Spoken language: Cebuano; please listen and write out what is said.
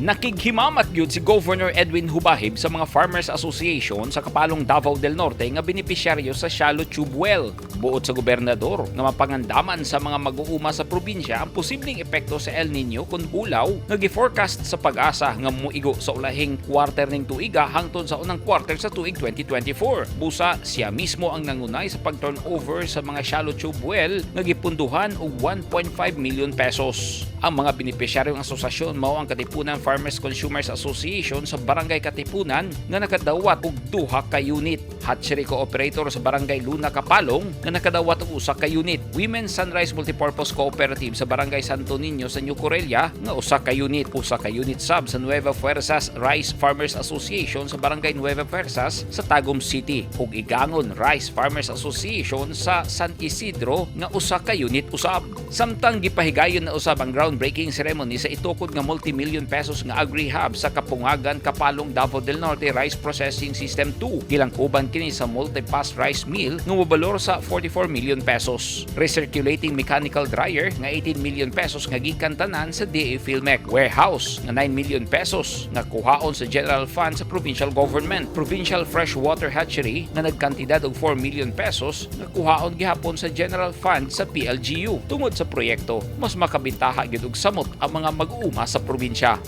Nakighimamat gyud si Governor Edwin Jubahib sa mga Farmers Association sa Kapalong, Davao del Norte nga benepisyaryo sa shallow tube well. Buot sa gobernador nga mapangandaman sa mga mag-uuma sa probinsya ang posibleng epekto sa El Nino kon bulaw nga gi-forecast sa PAGASA nga muigo sa ulahing quarter ning tuiga hangtod sa unang quarter sa tuig 2024. Busa siya mismo ang nangunay sa pag-turnover sa mga shallow tube well nga gipunduhan og 1.5 million pesos. Ang mga benepisyaryong asosasyon mao ang Katipunan Farmers Consumers Association sa Barangay Katipunan nga nakadawat og duha ka unit. Hatchery Cooperator sa Barangay Luna, Kapalong nga nakadawat og usa ka unit. Women's Sunrise Multipurpose Cooperative sa Barangay Santo Niño sa New Corella nga usa ka unit. Usa ka unit sab sa Nueva Fuerzas Rice Farmers Association sa Barangay Nueva Fuerzas sa Tagum City ug Igangon Rice Farmers Association sa San Isidro nga usa ka unit usab. Samtang gipahigayon na usab ang groundbreaking ceremony sa itukod nga multi-million pesos nga agri-hub sa Kapungagan, Kapalong, Davao del Norte Rice Processing System 2. Gilangkuban kini sa multi-pass rice mill nga mobalor sa 44 million pesos. Recirculating mechanical dryer nga 18 million pesos nga gikan tanan sa DA Philmec. Warehouse nga 9 million pesos nga kuhaon sa general fund sa provincial government. Provincial freshwater hatchery nga nagkantidad og 4 million pesos nga kuhaon gihapon sa general fund sa PLGU. Tungod sa proyekto, mas makabintaha gyud og samot ang mga mag-uuma sa probinsya.